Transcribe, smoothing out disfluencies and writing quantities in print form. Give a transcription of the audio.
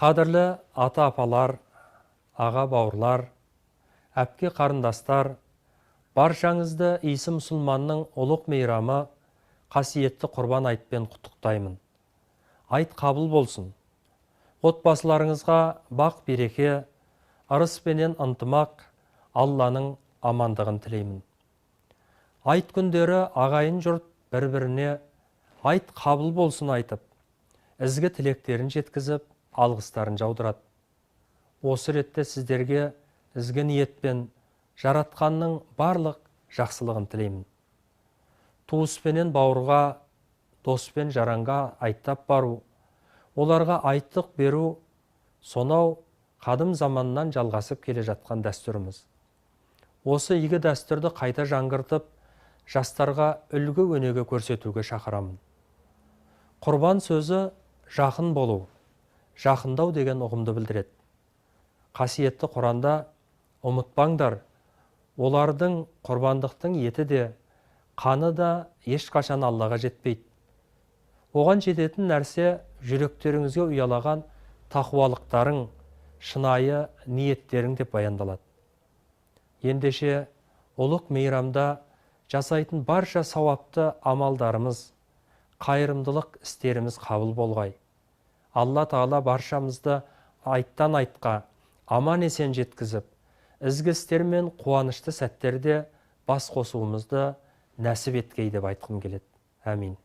Қадірлі ата-апалар, аға бауырлар, әпке қарындастар, баршаңызды исі мұсылманның ұлық мейрамы қасиетті Құрбан айтпен құттықтаймын. Айт қабыл болсын. Отбасыларыңызға бақ береке, ырыс пенен ынтымақ, Алланың амандығын тілеймін. Айт күндері ағайын жұрт бір-біріне айт қабыл болсын айтып, ізгі тілектерін жеткізіп, алғыстарын жаудырады. Осы ретте сіздерге ізгі ниетпен жаратқанның барлық жақсылығын тілеймін. Туыспенен бауырға, доспен жаранға айттап бару, оларға айттық беру сонау қадым заманнан жалғасып келе жатқан дәстүріміз. Осы игі дәстүрді қайта жаңғыртып, жастарға үлгі өнеге көрсетуге шақырамын. Құрбан сөзі жақын болу, жақындау деген ұғымды білдіреді. Қасиетті Құранда ұмытпаңдар, олардың құрбандықтың еті де, қаны да ешқашан Аллаға жетпейді. Оған жететін нәрсе жүректеріңізге ұялаған тақуалықтарың, шынайы ниеттерің деп баяндалады. Ендеше ұлық мейрамда жасайтын барша сауапты амалдарымыз, қайырымдылық істеріміз қабыл болғай. Алла Тағала баршамызды айттан айтқа аман есен жеткізіп, ізгі істер мен қуанышты сәттерде бас қосуымызды нәсіп еткей деп айтқым келеді. Әмин.